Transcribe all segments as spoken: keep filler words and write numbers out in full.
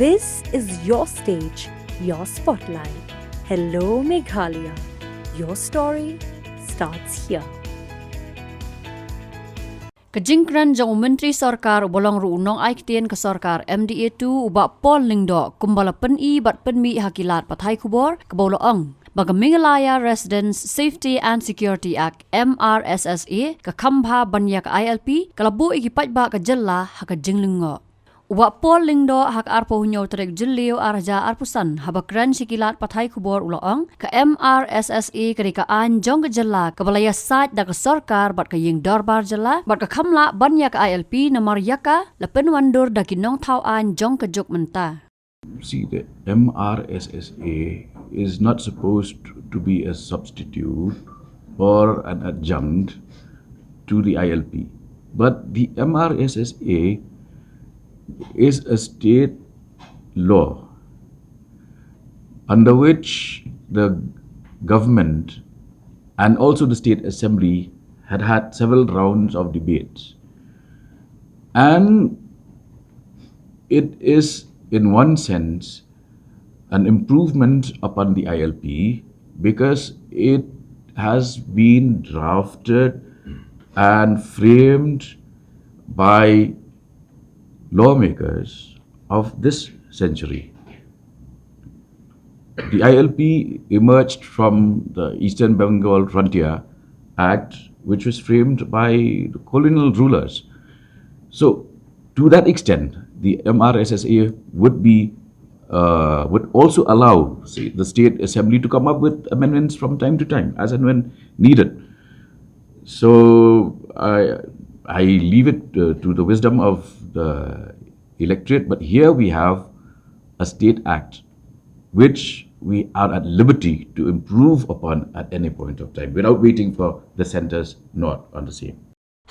This is your stage, your spotlight. Hello, Meghalaya. Your story starts here. Ka jingkren jong u Myntri Sorkar uba long ruh u nongai ktien ka sorkar M D A two u Bah Paul Lyngdoh kumba la pyni bad pynmih ha ki lad pathai khubor kaba u la ong ba ka Meghalaya Residents Safety and Security Act, M R S S A, ka kham bha ban ïa ka I L P ka la buh ïa ki paidbah ka jylla ha ka jinglyngngoh. U Bah Paul Lyngdoh ha ka arphew hynñiew tarik Jylliew ar hajar arphew san haba kren sha ki lad pathai khubor u la ong ka M R S S A ka dei ka aiñ jong ka jylla kaba la ïasaid da ka sorkar bad ka ïing dorbar jylla bad ka kham lah ban ïa ka I L P namar ïa ka la pynwandur da ki nongthaw aiñ jong ka juk mynta. See, the M R S S A is not supposed to be a substitute or an adjunct to the I L P. But the M R S S A is a state law under which the government and also the state assembly had had several rounds of debates. And it is, in one sense, an improvement upon the I L P because it has been drafted and framed by lawmakers of this century. The I L P emerged from the Eastern Bengal Frontier Act, which was framed by the colonial rulers. So, to that extent, the M R S S A would be uh, would also allow, say, the state assembly to come up with amendments from time to time, as and when needed. So I I leave it uh, to the wisdom of the electorate. But here we have a state act which we are at liberty to improve upon at any point of time without waiting for the centre's nod on the same.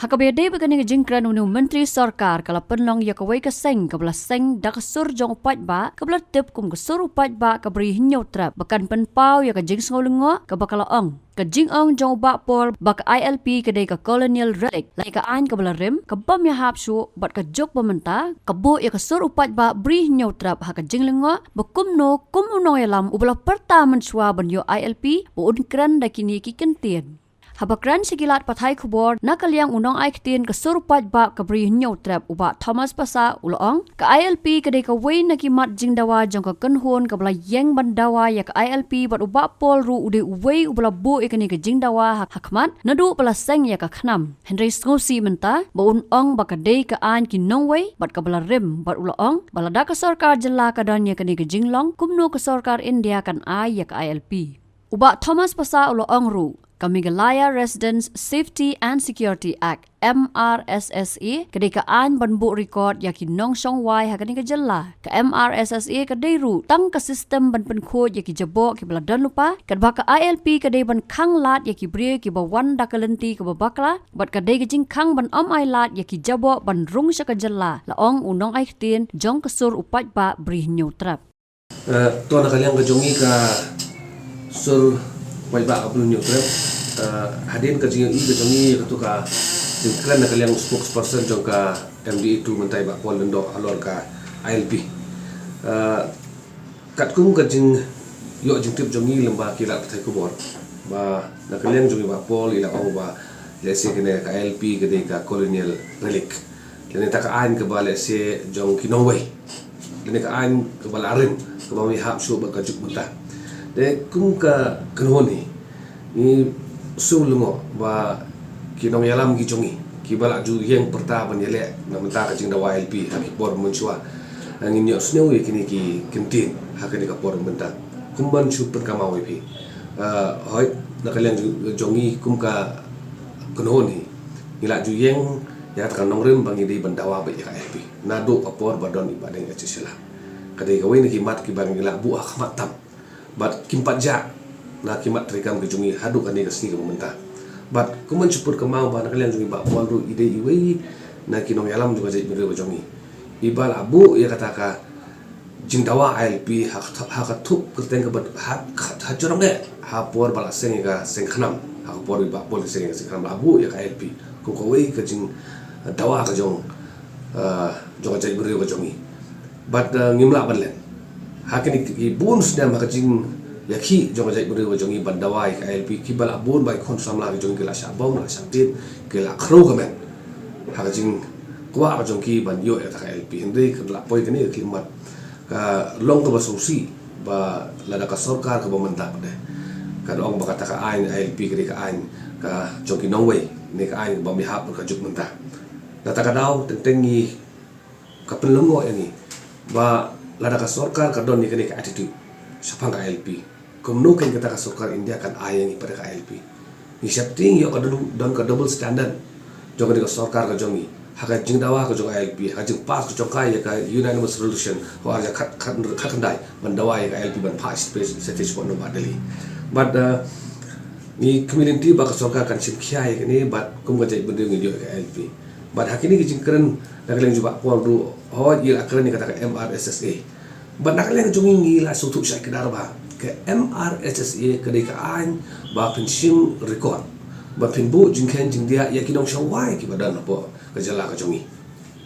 Ha kaba ïadei bad kane ka jingkren, une u Myntri Sorkar ka la pynlong ïa kawei ka seng kaba la seng da ka sur jong u paidbah kaba la tip kum ka sur u paidbah ka Bri Hynñiewtrep ba kan pynpaw ïa ka jingsngewlyngngoh kaba ka la ong. Ka jingong jong u Bah Paul ba ka I L P ka dei ka colonial relic lane ka aiñ kaba la rim, ka bym ïahap shuh bad ka juk ba mynta, ka buh ïa ka sur u paidbah Bri Hynñiewtrep ha ka jinglyngngoh ba kumno kum u nongïalam uba la pyrta mynshuwa ban ïoh I L P ba un kren da kine ki kyntien. Haba kren sha ki lad pathai khubor na ka liang u nongai ktien ka sur u paidbah ka Bri Hynñiewtrep u Bah Thomas Passah u la ong, ka I L P ka dei kawei na ki mat jingdawa jong ka kynhun kaba la ïeng ban dawa ïa ka I L P bad u Bah Paul ruh u dei uwei uba la buh ïa kane ka jingdawa ha, ha khmat naduh ba la seng ïa ka KHNAM. Hynrei sngewsih mynta ba un ong ba ka dei ka aiñ ki nongwei bad kaba la rim bad u la ong ba lada ka sorkar jylla ka don ïa kane ka jinglong, kumno ka sorkar India kan ai ïa ka I L P. U Bah Thomas Passah u la ong ruh, ka Meghalaya Residents Safety and Security Act, M R S S A, ka dei ka aiñ ban buh record ïa ki nongshong wai ha kane ka jylla. Ka M R S S A ka dei ruh tang ka system ban pynkhuid ïa ki jaboh kiba la don lypa, katba ka I L P ka dei ban khang lad ïa ki briew kiba wan da ka lynti kaba bakla, bad ka dei ka jingkhang ban ym ai lad ïa ki jaboh ban rung sha ka jylla, la ong u nongai ktien jong ka sur u paidbah Bri Hynñiewtrep. Eh, to na ka liang ka jong ngi ka sur paidbah ka Bri Hynñiewtrep, eh, hadien ka jingïohi ka jong ngi ïa kato ka jingkren na ka liang spokesperson jong ka M D A two mynta i Bah Paul Lyngdoh halor ka I L P. Eh, katkum ka jingïoh jingtip jong ngi lyngba ki lad pathai khubor ba na ka liang jong i Bah Paul i la ong ba lehse kane ka I L P ka dei ka colonial relic. Lane kata ka aiñ kaba lehse jong ki nongwei. Lane ka aiñ kaba la rim, kaba ym ïahap shuh bad ka juk mynta. Te kum ka kynhun hi, ngi sngew lyngngoh ba ki nongïalam ki jong ngi kiba la ju ïeng pyrta ban ïaleh na mynta ka jingdawa I L P ha ki por mynshuwa. Ngin ïohsngew ïa kine ki kyntien ha kane ka por mynta. Kum ban shu pynkynmaw ïa phi. Ah, hooid, na ka liang jong ngi kum ka kynhun hi, ngi la ju ïeng ïa kata ka nongrim ba ngi dei ban dawa beit ïa ka I L P naduh ka por ba don i Bah Deng H H Shylla. Ka dei kawei na ki mat kiba ngi la buh ha khmat tam bad kim pat jah na ki mat treikam ki jong ngi haduh kane ka sngi kaba mynta. Bad kum ban shu pynkynmaw ba na ka liang jong i Bah Paul ruh i dei iwei na ki nongïalam jong ka jaitbynriew ka jong ngi iba la buh ïa kata ka jingdawa I L P ha ka, ha ka thup kyrteng kaba ha, ha, ha jrong eh ha por ba la seng ïa ka seng KHNAM, ha ka por i Bah Paul i seng ïa ka seng KHNAM la buh ïa ka I L P kum kawei ka jingdawa ka jong, ah, jong ka jaitbynriew ka jong ngi. Bad, uh, ngim lah ban len. Ha kine ki bun snem ha ka jingïakhih jong ka jaitbynriew ka jong ngi ban dawa ïa ka I L P, kiba la bun ba ki khun samla ka jong ngi ki la shah bom, la shah tied, ki la khrew ka met ha ka jingkwah ka jong ki ban ïoh ïa kata ka I L P. Hynrei ka la poi kane ka khlieh mat, ka long kaba sngewsih ba lada ka sorkar kaba mynta pat de ka ong ba kata ka aiñ I L P ka dei ka aiñ ka jong ki nongwei, ne ka aiñ kaba mihap ka juk mynta. Kata ka daw teng teng ngi ka pynlyngngoh ïa ngi ba lada ka sorkar ka don ïa kane ka attitude shaphang ka I L P, kumno kein kata ka sorkar India kan ai ïa ngi pat ka I L P? Ngi sheptieng ïoh ka don, don ka double standard jong kane ka sorkar ka jong ngi ha ka jingdawa ka jong I L P, ha ka jingpass ka jong ka ïa ka unanimous resolution ha ar hajar khat, khat, khatkhyndai ban dawa ïa ka I L P ban phah sha state, sha state spot nongwah Delhi. Bad, uh, ngi khmih lynti ba ka sorkar kan shim khia ïa kane bad kum ka jaitbynriew ngin ïoh ïa ka I L P. Bad ha kine ki jingkren na ka liang jubab Paul ruh, hooid, ngi la kren ïa kata ka M R S S A. Bad na ka liang jong ngi, ngi la sngewthuh shai kdar ba ka M R S S A ka dei ka aiñ ba phin shim record, ba phin buh jingkheiñ jingdiah ïa ki nongshong wai kiba don hapoh ka jylla ka jong ngi.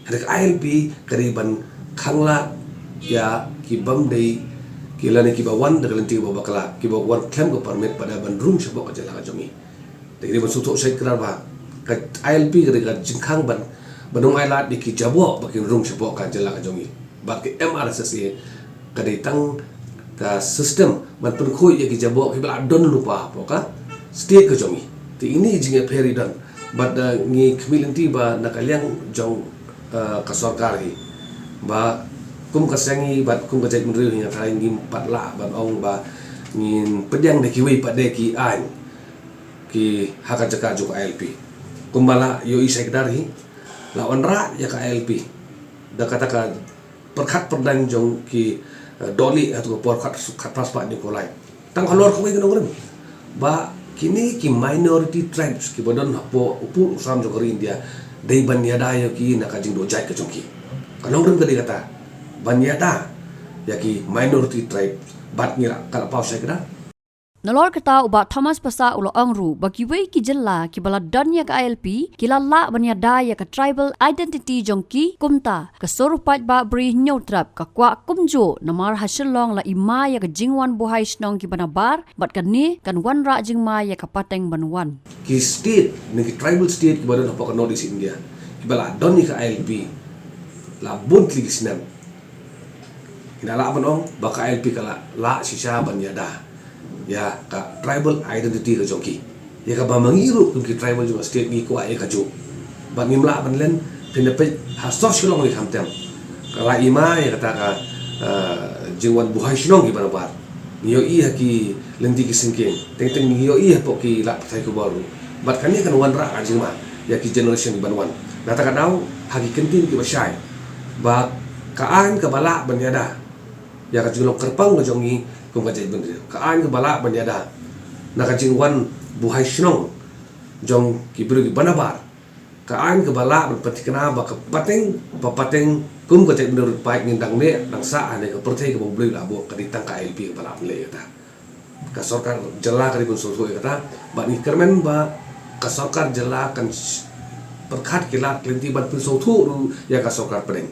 Hynrei ka I L P ka dei ban khanglad ïa ki bym dei, ki lane kiba wan da ka lynti ba bakla, kiba wan khlem ka permit pat de ban rung shapoh ka jylla ka jong ngi. Te ngi dei ban sngewthuh shai kdar ba ka I L P ka dei ka jingkhang ban, ban ong ailad ïa ki jaboh ba kin rung shapoh ka jylla ka jong ngi. Bad ka M R S S A ka dei tang ka system ban pynkhuid ïa ki jaboh kiba la don lypa hapoh ka state ka jong ngi. Te ine i jingïapher i don. Bad, uh, ngi khmih lynti ba na ka liang jong, uh, ka sorkar hi, ba kum ka seng hi bad kum ka jaitbynriew hi, nga tharai ngim pat lah ban ong ba ngin pdiang da kiwei pat de ki aiñ ki ha ka jaka jong ka I L P. Kumba la ïohi shai kdar hi, la wanrah ïa ka I L P da kata ka pyrkhat pyrdaiñ jong ki, eh, dohlieh ha kato ka por khat, khatphra spah hynñiewphew lai. Tang halor kawei ka nongrim ba kine ki minority tribes kiba don hapoh u pud u sam jong ka ri India, dei ban ïada ïa ki na ka jingduh jait ka jong ki. Ka nongrim ka dei kata, ban ïada ïa ki minority tribes. Bad ngi la, ka la paw shai kdar. Nalor kata, u Bah Thomas Passah u la ong ruh ba kiwei ki jylla kiba la don ïa ka I L P ki la lah ban ïada ïa ka tribal identity jong ki, kumta ka sur u paidbah Bri Hynñiewtrep ka kwah kumjuh, namar ha Shillong la i ma ïa ka jingwan buhai shnong kiba nabar, bad kane kan wanrah jingma ïa ka pateng ban wan. Ki state ne ki tribal state kiba don hapoh ka North East India kiba la don ïa ka I L P la bun tylli ki snem, ngi la lah ban ong ba ka I L P ka la lah shisha ban ïada ïa ka tribal identity ka jong ki, ïa kaba ma ngi ruh kum ki tribal jong ka state ngi kwah ïa kajuh. Bad ngim lah ban len, phin da peit ha sor Shillong hi khamtam, ka la i ma ïa kata ka, eh, jingwan buhai shnong kiba nabar. Ngi ïohi ha ki lynti ki syngkien, teng teng ngi ïohi hapoh ki lad pathai khubor ruh. Bad kane kan wanrah ka jingma ïa ki generation kiban wan. Nangta ka daw ha ki kyntien kiba shai ba ka aiñ kaba lah ban ïada ïa ka jinglong kyrpang ka jong ngi kum ka jaitbynriew, ka aiñ kaba lah ban ïada na ka jingwan buhai shnong jong ki briew kiba nabar, ka aiñ kaba lah ban pynthikna ba ka pateng, ba pateng kum ka jaitbynriew rit paid ngin dang neh dang sah ha kane ka pyrthei kaba U Blei u la buh, ka dei tang ka I L P kaba lah ban leh ïa kata. Ka sorkar jylla ka dei ban sngewthuh ïa kata, bad ngi kyrmen ba ka sorkar jylla kan s-, pyrkhat ki lad ki lynti ban pynsngewthuh ruh ïa ka sorkar pdeng.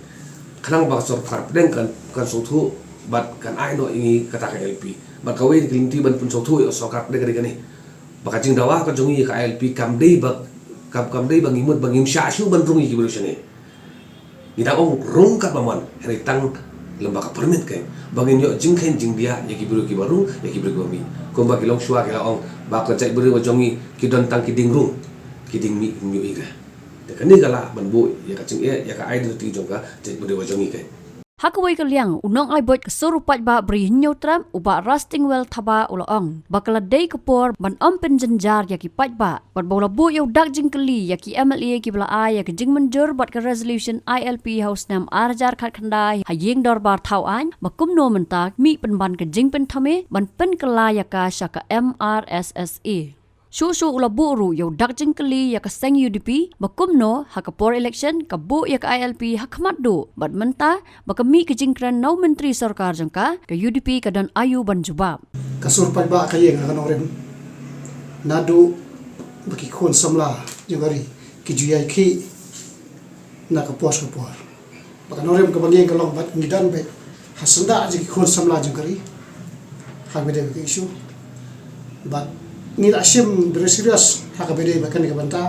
Khnang ba ka sorkar pdeng kan, kan sngewthuh bad kan ai noh ïa ngi kata ka I L P. Bad kawei ka lynti ban pynsngewthuh ïa ka sorkar pdeng ka dei kane, ba ka jingdawa ka jong ngi ïa ka I L P kam dei ba, kam, kam dei ba ngi mut ba ngim shah shuh ban rung ïa ki briew shane. Ngi dang ong rung katba mon, hynrei tang lyngba ka permit kein, ba ngin ïoh jingkheiñ jingdiah ïa ki briew kiba rung, ïa ki briew kiba mih. Kumba ki longshuwa ki la ong ba ka jaitbynriew ka jong ngi ki don tang ki dieng rung, ki dieng mih kim ïohi re. Te kane ka lah ban buh ïa ka jingeh ïa ka identity jong ka jaitbynriew ka jong ngi kein. Ha kawei ka liang, u nongai buit ka sur u paidbah Bri Hynñiewtrep, u Bah Rastingwell Thabah u la ong ba ka la dei ka por ban ym pynjynjar ïa ki paidbah, bad ba u la buh ïa u dak jingkylli ïa ki M L A kiba la ai ïa ka jingmynjur bad ka resolution I L P ha u snem ar hajar khatkhyndai ha ïing dorbar thaw aiñ, ba kumno mynta mih pynban ka jingpynthame ban pynkylla ïa ka sha ka M R S S A. Shuh shuh u la buh ruh ïa u dak jingkylli ïa ka seng U D P ba kumno ha ka por election ka buh ïa ka I L P ha khmat duh, bad mynta ba ka mih ka jingkren na u myntri sorkar jong ka, ka U D P ka don aïu ban jubab. Ka sur paidbah ka ïeng ha ka nongrim naduh ba ki khun samla jong ka ri ki ju ïai khih na ka por sha ka por. Ba ka nongrim kaba ngi ka long bad ngi don bad ha syndah jong ki khun samla jong ka ri ha kaba ïadei bad ka issue. Bad ngi la shim very serious ha kaba ïadei bad kane ka bynta,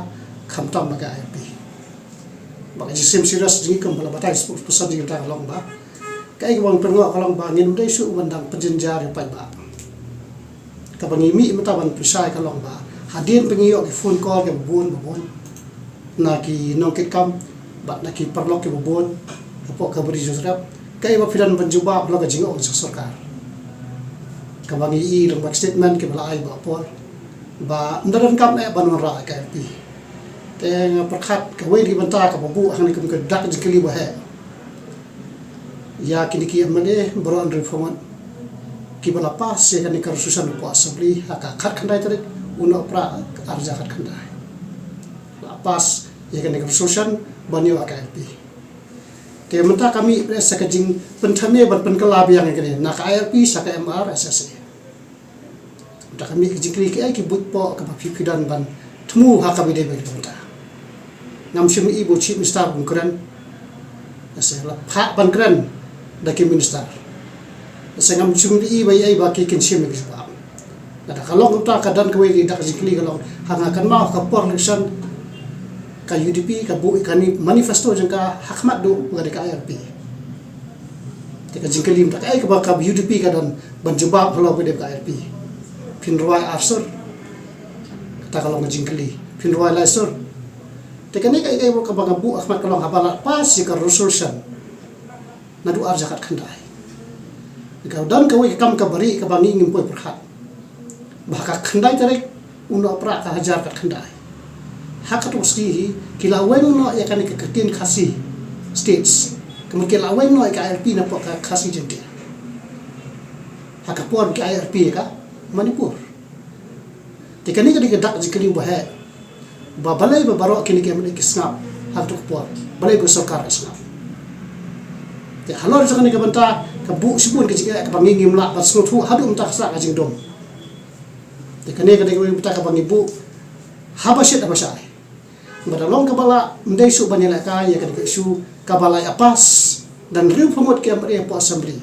khamtam bad ka I L P. Bad ka jingshim serious jong ngi kum ba la batai spokesperson jong ngi ka long ba, kaei kaba ngi pyrngoh ka long ba ngim dei shuh ban dang pynjynjar ïa u paidbah. Kaba ngi mih mynta ban pynshai ka long ba hadien ba ngi ïoh ki phone call kiba bun ba bun na ki nongkitkam bad na ki paralok kiba bun hapoh ka Bri Joseph, kaei ba phi don ban jubab halor ka jingong jong ka sorkar? Kaba ngi ïohi lyngba ki statement kiba la ai ba por ba ym da donkam eh ban wanrah ïa ka I L P. Te nga pyrkhat kawei na ki bynta kaba buh hangne kum ka dak jingkylli ba heh ïa kine ki M L A baroh hynriewphew ngut kiba la pass ïa kane ka resolution hapoh Assembly ha ka khatkhyndai tarik u Nohprah arhajar khatkhyndai. La pass ïa kane ka resolution ban ïoh ïa ka I L P. Te mynta ka mih sa ka jingpynthame ban pynkylla biang ïa kane na ka I L P sha ka M R S S A. Mynta ka mih ka jingkylli, kaei ki buit poh kaba phi phi don ban thmu ha kaba ïadei bad ka bynta? Ngam shym ïohi ba u Chief Minister um kren. Ase la phah ban kren da ki minister. Ase ngam shym ïohi ba ïa ba ki kin shim ïa ki jubab. Lada ka long kumta, ka don kawei ka dak jingkylli ka long, ha nga kynmaw ha ka por election ka U D P ka buh ïa kane manifesto jong ka ha khmat duh ka dei ka I L P. Te ka jingkylli mynta, kaei kaba ka U D P ka don ban jubab halor kaba ïadei bad ka I L P? Phin rwai ar sur? Kata ka long ka jingkylli. Phin rwai lai sur? Te kane kaei kaei kaba nga buh ha khmat ka long haba la pass ïa ka resolution naduh arhajar khatkhyndai. Ka don kawei ka kam kaba rieh kaba ngi ngim poi pyrkhat ba ha ka khyndai tarik u Nohprah ka hajar khatkhyndai, ha katto ka sngi hi ki la weng noh ïa kane ka ktien Khasi States. Ka mut ki la weng noh ïa ka I L P napoh ka Khasi Jaintia ha ka por ba ki I L P ïa ka Manipur. Te kane ka dei ka dak jingkylli ba heh ba balei ba baroh kine ki M L A ki sngap ha kato ka por, balei ba ka sorkar ka sngap. Te halor jong kane ka bynta ka buh shibun ka jingeh kaba ngi ngim lah ban sngewthuh haduh mynta ka sah ka jingdum. Te kane ka dei ka bynta kaba ngi buh haba shit haba shai. Ba da long kaba lah, ym dei shuh ban ïalehkai ïa kane ka issue kaba la ïa pass da hynriewphew ngut ki M L A hapoh Assembly.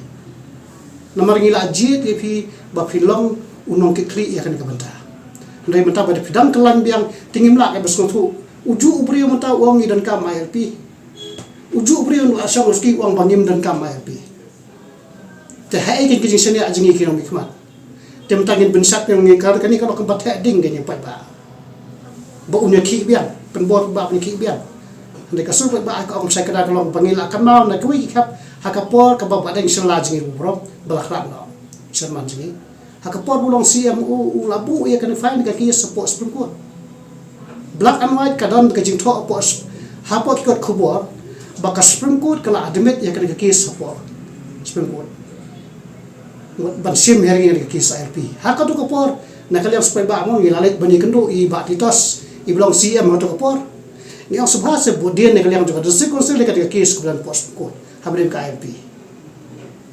Namar ngi la jied ïa phi ba phi long u nongkitkhlieh ïa kane ka bynta. Hynrei mynta ba da phi dang kylla biang te ngim lah ban sngewthuh. Ujuh u briew mynta u ong ngi donkam I L P. Ujuh u briew u la shong u ski u ong ba ngim donkam I L P. Te haei ka jingshaniah jong ngi ki nongmihkhmat? Te mynta ngin pynshat ïa ngi ka, kane ka long kaba theh ding ka jingpait ba ba un ïakhih biang, pynbor ba un ïakhih biang. Hynrei ka sur paidbah ka ong shai kdar ka long ba ngi la kynmaw na kawei ki khep ha ka por kaba Bah Deng Shylla jong ngi u burom ba la khlad noh, chairman jong ngi. Ha ka por ba u long C M u, u la buh ïa kane file ka case hapoh Supreme Court. Black and white ka don ka jingthoh hapoh, hapoh ki kot khubor ba ka Supreme Court ka la admit ïa kane ka case hapoh Supreme Court. Ban shim hearing ïa kane ka case I L P. Ha kato ka por na ka liang sur paidbah mo ngi la leit ban ïakynduh i Bah Titos iba long C M ha kato ka por. Ngi ong sngewbha se buh dien na ka liang jong ka District Council ïa kane ka case kaba don hapoh Supreme Court hapdeng ka I L P.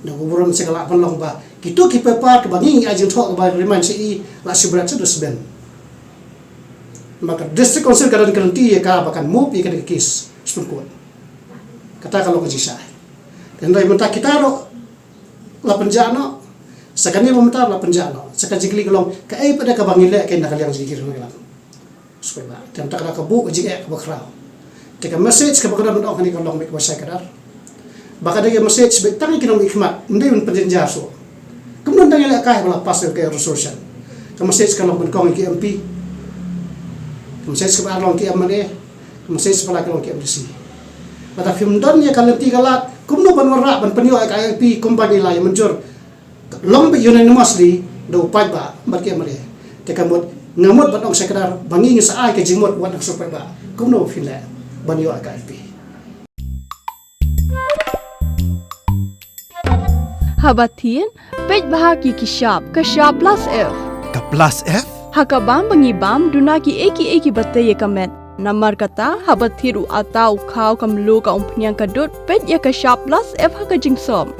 Na u burom se ka lah ban long ba kito ki paper kaba ngi ngi ai jingthoh kaba remind sha i la shibret sha dustbin. Namar ka District Council ka don guarantee ïa ka ba kan move ïa kane ka case Supreme Court. Kata ka long ka jingshai. Hynrei mynta kita ruh la pynjah noh. Sa kane ba mynta la pynjah noh. Sa ka jingkylli ka long kaei pat de kaba ngi leh kein na ka liang jong ki nongïalam. Sur paidbah, te mynta ka dei ka buh ka jingeh kaba khraw. Te ka message kaba ka don ban ong hangne ka long beit kaba shai kdar. Ba ka dei ka message beit tang ïa ki nongmihkhmat, ym dei ban pynjynjar shuh. Kumno dang ïalehkai ba la pass ïa ka resolution? Ka message ka long ban kong ïa ki M P. Ka message kaba ar long ki M L A. Ka message ba lai ka long ki M D C. Lada phim don ïa ka lynti ka lad, kumno ban wanrah ban pynïoh ïa ka I L P kumba ngi la ïa mynjur long beit unanimously da u paidbah bad ki M L A. Te ka mut nga mut ban ong shai kdar ba ngi ngi sa ai ka jingmut wat na ka sur paidbah kumno ba phin leh ban ïoh ïa ka I L P. Haba thied, peit bha ki ki shap, ka shap plus F. Ka plus F? Ha ka bam ba ngi bam, duna kiei kiei kiba tei ïa ka met. Namar kata, haba thied u atta, u khaw, ka mluh, ka umphniang, ka dud, peit ïa ka shap plus F ha ka jingsop.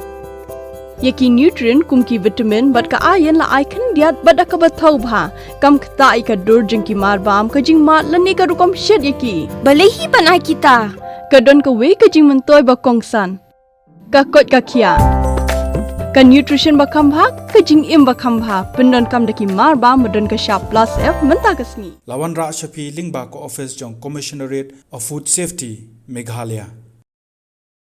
Ïa ki nutrient kum ki vitamin bad ka iron la ai khyndiat bad da kaba thaw bha. Kam ktah ïa ka dur jong ki mar bam, ka jingmad lane ka rukom shet ïa ki. Balei hi ban ai kita? Ka don kawei ka jingmyntoi ba kongsan. Ka koit ka khiah. Ka nutrition ba kham bha, ka jingim ba kham bha. Pyndonkam da ki mar ba ma don ka shap plus F mynta ka sngi. La wanrah sha phi lyngba ka office jong Commissionerate of Food Safety, Meghalaya.